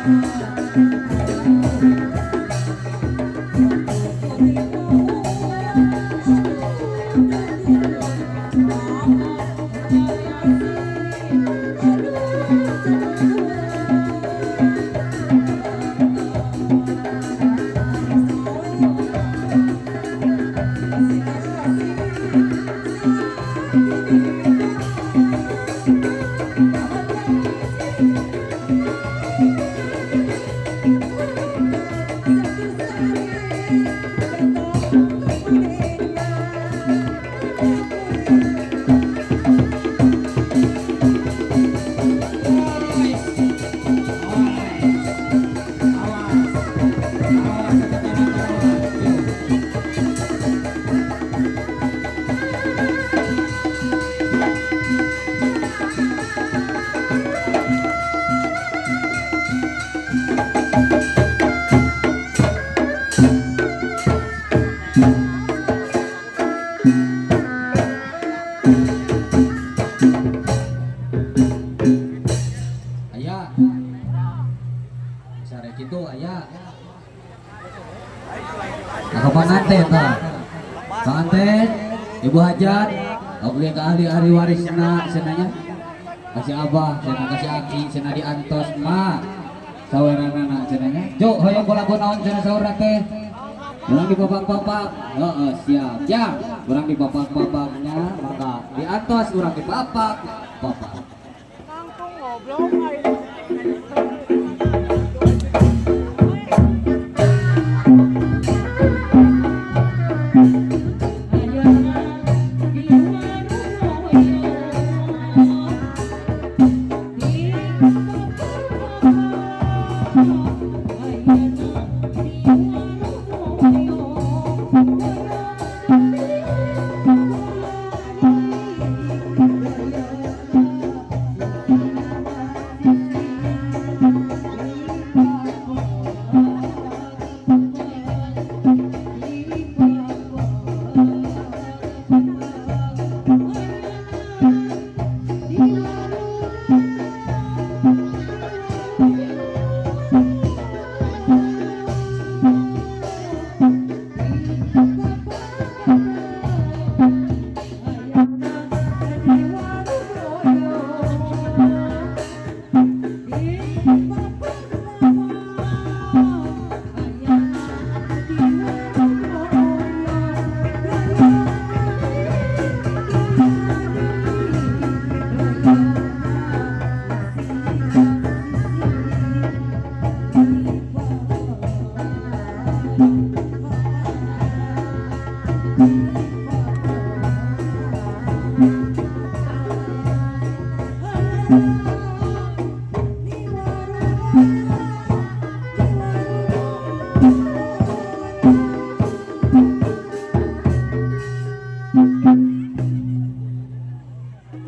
Aya. Sare kitu aya. Nah, panganten tah. Panganten, Ibu Hajat, oke ke ahli-ahli warisna cenah nya. Kasih abah, cenah kasih aki, cenah diantos ma. Saweranana cenah nya. Jo, hoyong lagu naon cenah saurna teh? Urang di papak-papak. Heeh, siap. Ya, urang di papak-papaknya, maka diantos urang di papak papak. Kangkung ngoblok aing.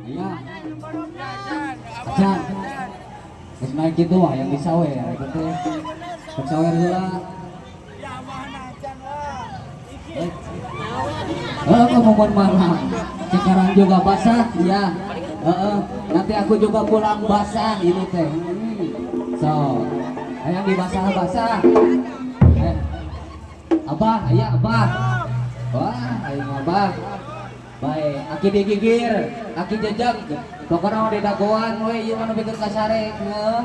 Aya. Acan. Geus naik kitu mah yang disawer eta teh. Rek sawer heula. Eh. Oh, ngomong malam. Sekarang juga basah, ya. Heeh. Nanti aku juga pulang basah ini teh. So, hayang dibasah-basah. Eh. Abah, aya abah. Wah, aing abah. Baik, aki digigir, aki jejeg. Pokoknya mau didagoan we ieu mah nu pikeun kasare heuh.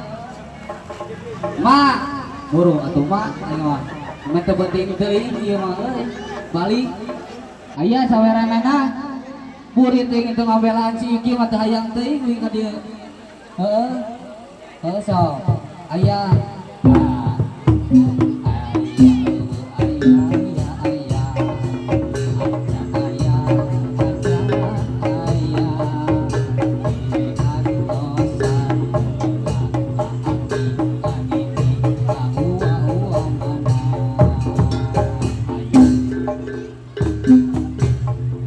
Ma, buru atuh ma, aing mah. Meh teu penting teuing ieu mah euy. Balik. Aya saweranana. Burit teuing itu ngabelaan si Iki mah teu hayang teuing euy ka dieu. Heeh. Heeh sok. Aya. Nah. Aya, aya, aya. Aya, aya, aya.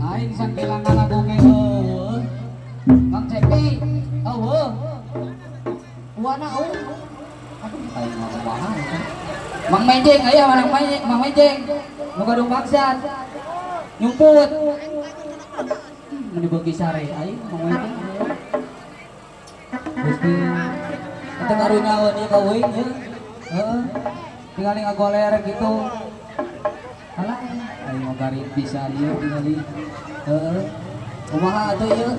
Aing sangkilang lagu ge heueuh. Mang Cepi, eueuh. Wana eueuh. Aduh, aing mah kumaha eta. Mang Mejeng aya Mang Mejeng, Mang Mejeng. Nu gaduh maksad. Nyumput. Mun dibeuki sare aing Mang Mejeng. Gusti. Eta karunyaeun ieu ka uing ieu. Heeh. Tingali ngagoler gitu. Alah, aing mah garing pisan ieu tingali. Heeh. Kumaha atuh ieu?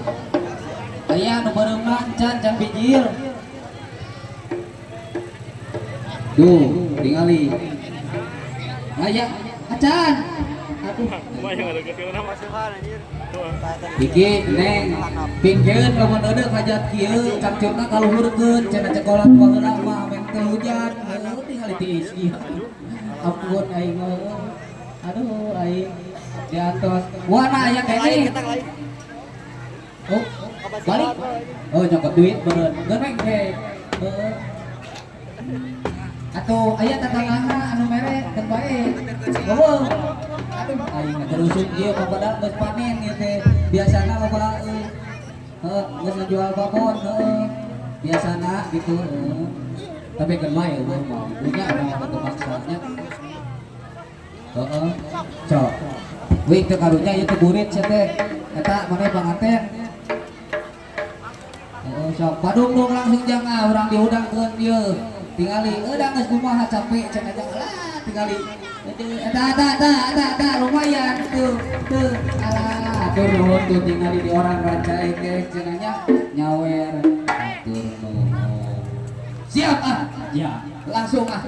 Aya nu beureumna can can bijil. Duh, tingali. Aya acan. Aduh. Dikit neng pingkeun lamun deudeuh hajat kieu cangcutna kaluhurkeun cenah cekolat baheula mah meh teu hujan. Heuh, tingali tiis ieu. Ampun aing mah. Aduh aing diantos. Wana aya keneh. Oh, balik. Oh, nyokot duit beureun. Geuneng ge. Heeh. Atau aya tatangana anu mere keun bae. Eueuh. Aduh, aing mah terusuk ieu padahal geus panen ieu teh. Biasana loba euy. Heuh, geus ngajual babon heuh. Biasana gitu heuh. Tapi keun wae eueuh mah. Punya urang mah teu maksanya. Heeh. Cok. Wih teu karunya ieu teh burit sia teh. Eta maneh panganten. Heeh, sok padung langsung jang ah urang dihudangkeun ieu. Tingali eudang geus kumaha capek cenah jang lah tingali. Eta eta eta eta eta lumayan tuh tuh alah atur nuhun tuh tingali di orang Rancaekek teh cenah nya nyawer atur nuhun. Siap ah? Ya, langsung ah.